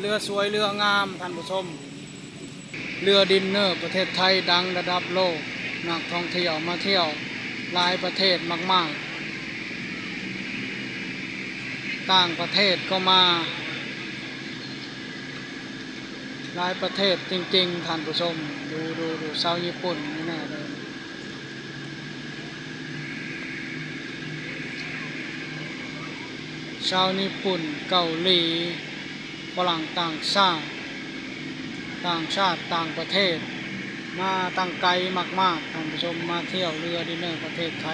ເຮືອສວຍເຮືອງາມທ່ານຜູ້ຊົມ, ເຮືອດິນເນີປະເທດໄທດັງລະດັບໂລກ, ນັກທ່ອງທ່ຽວມາທ່ຽວຫຼາຍປະເທດມາກໆ, ຕ່າງປະເທດກໍມາ ຫຼາຍປະເທດຈິງໆ ທ່ານຜູ້ຊົມ. ດູໆໆ ຊາວຍີ່ປຸ່ນແນ່ໆເລີຍ. ຊາວຍີ່ປຸ່ນ, ເກົາຫຼີ, ຝຣັ່ງຕ່າງຊາດ, ຕ່າງຊາດຕ່າງປະເທດ ມາຕັ້ງໄກມາກໆ ທ່ານຜູ້ຊົມ, ມາທ່ຽວເຮືອດິນເນີປະເທດໄທ.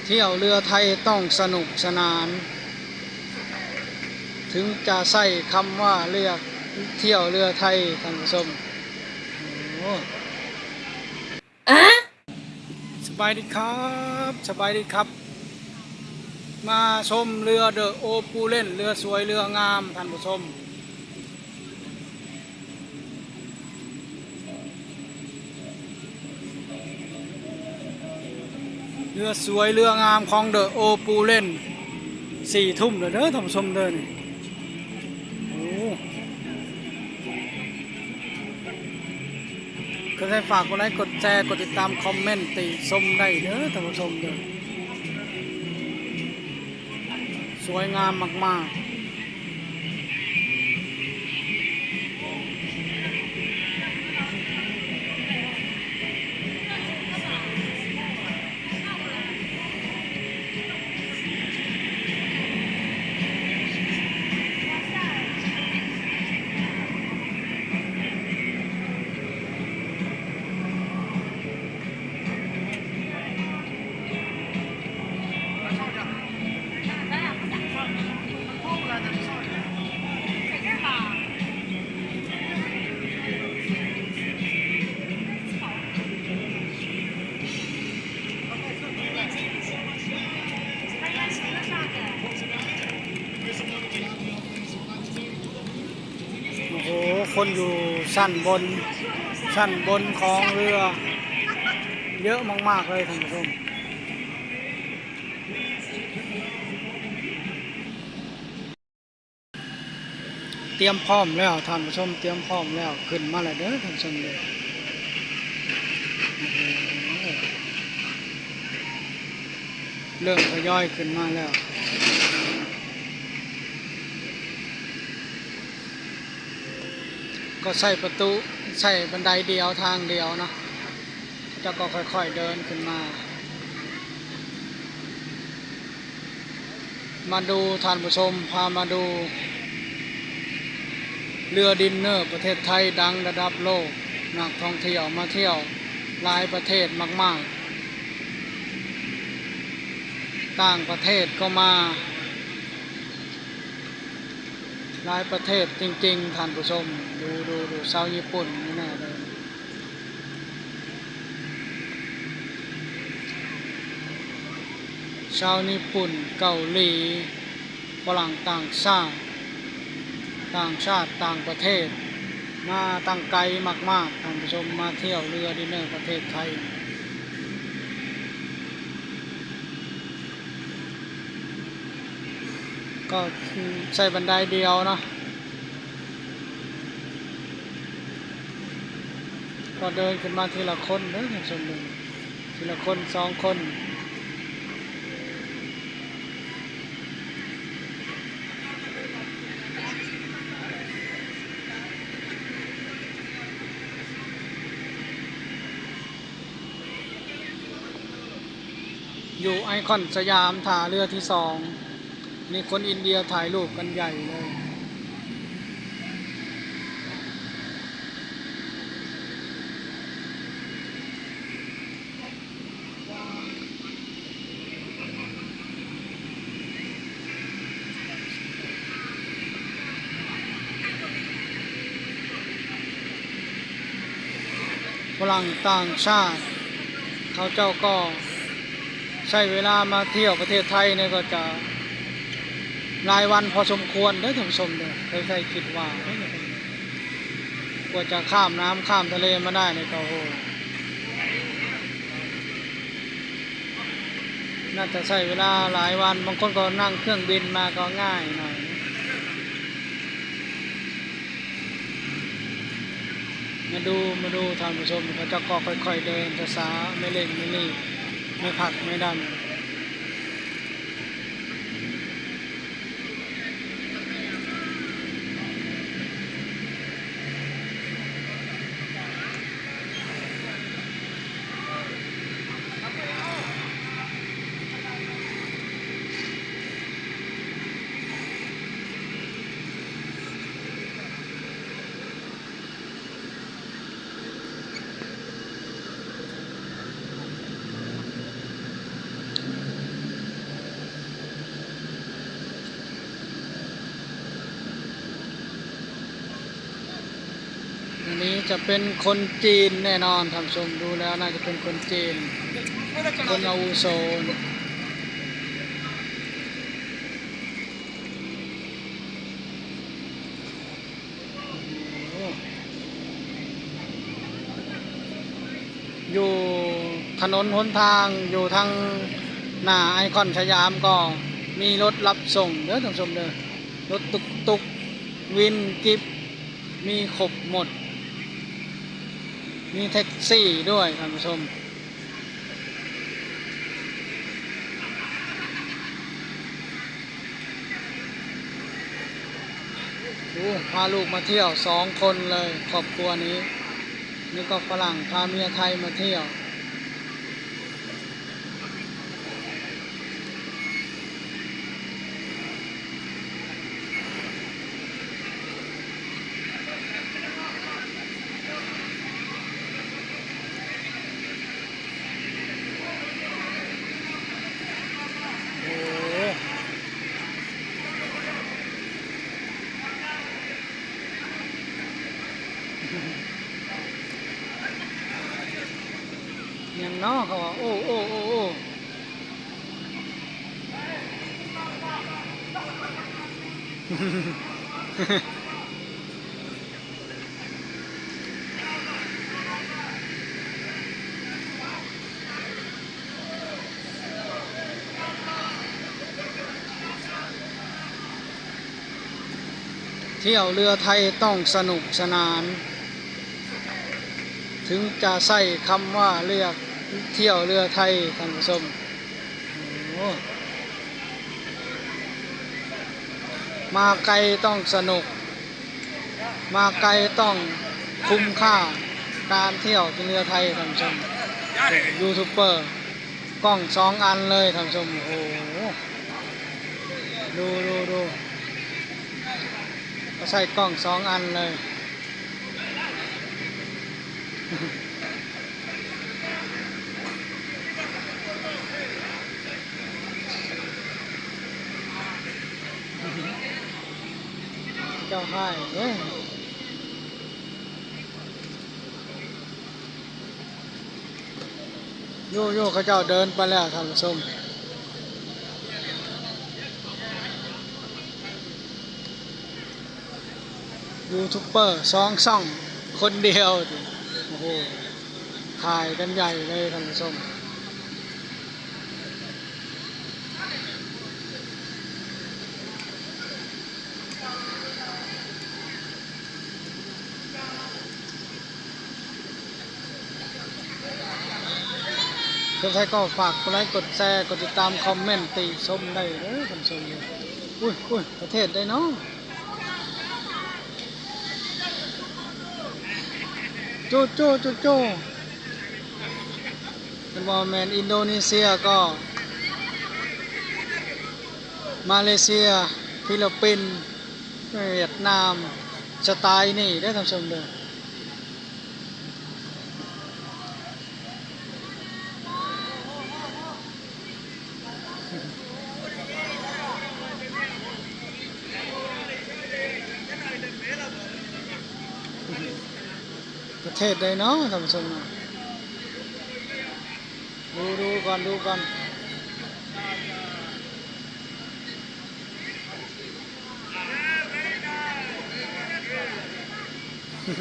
ທ່ຽວເຮືອໄທຕ້ອງສະໜຸກສະໜານ, ເຖິງຈະໃຊ້ຄຳວ່າເຮືອ ທ່ຽວເຮືອໄທ ທ່ານຜູ້ຊົມ. ໂອ້ ສະບາຍດີຄັບ ສະບາຍດີຄັບ. ມາຊົມເຮືອເດີໂອປູເລັນ, ເຮືອສວຍເຮືອງາມ ທ່ານຜູ້ຊົມ. ເຮືອສວຍເຮືອງາມຂອງເດີໂອປູເລັນ. ສີ່ທຸ່ມແລ້ວເດີທ່ານຜູ້ຊົມເດີນີ້. ໂອ້ ກໍໃຫ້ຝາກກົດໄລ ກົດແຊ ກົດຕິດຕາມ ຄອມເມັນຕິຊົມໄດ້ເດີທ່ານຜູ້ຊົມເດີ. ສວຍງາມມາກໆ. ໂອ້ໂຫ ຄົນຢູ່ຊັ້ນບົນ ຊັ້ນບົນຂອງເຮືອເຍາະມາກໆເລີຍທ່ານຜູ້ຊົມ. ຕຽມພ້ອມແລ້ວທ່ານຜູ້ຊົມ, ຕຽມພ້ອມແລ້ວ, ຂຶ້ນມາແລ້ວເດີທ່ານຜູ້ຊົມເດີ. ໂອ້ໂຫ ເລີ່ມທະຍອຍຂຶ້ນມາແລ້ວ. ກໍໃຊ້ປະຕູ ໃຊ້ບັນໄດດຽວ ທາງດຽວເນາະ, ເຈົ້າກໍຄ່ອຍໆເດີນຂຶ້ນມາ. ມາດູທ່ານຜູ້ຊົມ, ພາມາດູເຮືອດິນເນີປະເທດໄທ ດັງລະດັບໂລກ, ນັກທ່ອງທ່ຽວມາທ່ຽວຫຼາຍປະເທດມາກໆ, ຕ່າງປະເທດກໍມາ ຫຼາຍປະເທດຈິງໆ ທ່ານຜູ້ຊົມ. ດູໆໆ ຊາວຍີ່ປຸ່ນແນ່ໆເລີຍ. ຊາວຍີ່ປຸ່ນ, ເກົາຫຼີ, ຝຣັ່ງຕ່າງຊາດ, ຕ່າງຊາດຕ່າງປະເທດ ມາຕັ້ງໄກມາກໆ ທ່ານຜູ້ຊົມ, ມາທ່ຽວເຮືອດິນເນີປະເທດໄທ. ກໍໃຊ້ບັນໄດດຽວເນາະ, ກໍເດີນຂຶ້ນມາທີລະຄົນເດີທ່ານຜູ້ຊົມເດີ, ທີລະຄົນສອງຄົນ. ຢູ່ໄອຄອນສະຫຍາມ ທ່າເຮືອທີສອງ ມີຄົນອິນເດຍຖ່າຍຮູບກັນໃຫຍ່ເລີຍ. ຝຣັ່ງຕ່າງຊາດ ເຂົາເຈົ້າກໍໃຊ້ເວລາມາທ່ຽວປະເທດໄທນີ້ກໍຈະຫຼາຍວັນພໍສົມຄວນເດີທ່ານຜູ້ຊົມເດີ, ໃຜໆຄິດວ່າ ກວ່າຈະຂ້າມນ້ຳຂ້າມທະເລມາໄດ້ນີ້ກໍ ໂອ້ໂຫ ໜ້າຈະໃຊ້ເວລາຫຼາຍວັນ, ບາງຄົນກໍນັ່ງເຄື່ອງບິນມາກໍງ່າຍໜ້ອຍ. ມາດູ ມາດູທ່ານຜູ້ຊົມ, ເຂົາເຈົ້າກໍຄ່ອຍໆເດີນຊ້າໆ ແມ່ເລັ່ງແມ່ລີບ ແມ່ພັກແມ່ດັນ. ອັນນີ້ຈະເປັນຄົນຈີນແນ່ນອນທ່ານຜູ້ຊົມ, ດູແລ້ວໜ້າຈະເປັນຄົນຈີນ ຄົນອາວຸໂສ. ໂອ້ ຢູ່ຖະໜົນຫົນທາງ ຢູ່ທາງໜ້າໄອຄອນສະຫຍາມກໍມີລົດຮັບສົ່ງເດີທ່ານຜູ້ຊົມເດີ, ລົດຕຸກຕຸກ ວິນ ກິບ ມີຄົບໝົດ, ມີແທັກຊີດ້ວຍທ່ານຜູ້ຊົມ. ໂອ້ ພາລູກມາທ່ຽວສອງຄົນເລີຍ ຄອບຄົວນີ້, ນີ້ກໍຝຣັ່ງພາເມຍໄທມາທ່ຽວ. ໂອ້ ຫຍັງເນາະ ເຂົາວ່າ ໂອ້ ໂອ້ ໂອ້ ໂອ້. ທ່ຽວເຮືອໄທຕ້ອງສະໜຸກສະໜານ ເຖິງຈະໃຊ້ຄຳວ່າເລືອກທ່ຽວເຮືອໄທ ທ່ານຜູ້ຊົມ. ໂອ້ ມາໄກຕ້ອງສະໜຸກ ມາໄກຕ້ອງຄຸ້ມຄ່າການທ່ຽວກິນເຮືອໄທ ທ່ານຜູ້ຊົມ. ຢູທູບເປີກ້ອງສອງອັນເລີຍ ທ່ານຜູ້ຊົມ. ໂອ້ໂຫ ດູໆໆ ເຂົາໃຊ້ກ້ອງສອງອັນເລີຍ. ເຈົ້າຮ້າຍເດ້. ໂຍໂຍ ເຂົາເຈົ້າເດີນໄປແລ້ວທ່ານຜູ້ຊົມ. ຢູທູບເປີສອງຊ່ອງຄົນດຽວຕິ ໂອ້ໂຫ ຖ່າຍກັນໃຫຍ່ເລີຍທ່ານຜູ້ຊົມ. ເປັນໃດກໍຝາກກົດໄລ ກົດແຊ ກົດຕິດຕາມ ຄອມເມັນຕິຊົມໄດ້ເດີທ່ານຜູ້ຊົມ. ອຸ້ຍໆ ປະເທດໃດເນາະ? ໂຈໂຈ ໂຈໂຈ ຄັນບໍ່ແມ່ນອິນໂດເນເຊຍກໍມາເລເຊຍ ຟີລິບປິນ ຫວຽດນາມ ສະໄຕລ໌ນີ້ເດີທ່ານຜູ້ຊົມເດີ. ປະເທດໃດເນາະທ່ານຜູ້ຊົມເນາະ? ດູ ດູກ່ອນ ດູກ່ອນ. ຈົ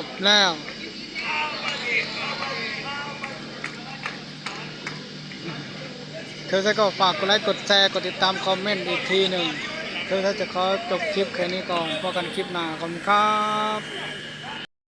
ບແລ້ວ. ຄືຊັ້ນກໍຝາກກົດໄລ ກົດແຊ ກົດຕິດຕາມ ຄອມເມັນອີກທີໜຶ່ງ. ຄືຊັ້ນຈະຂໍຈົບຄລິບແຄ່ນີ້ກ່ອນ. ພົບກັນຄລິບໜ້າ. ຂອບຄຸນຄັບ.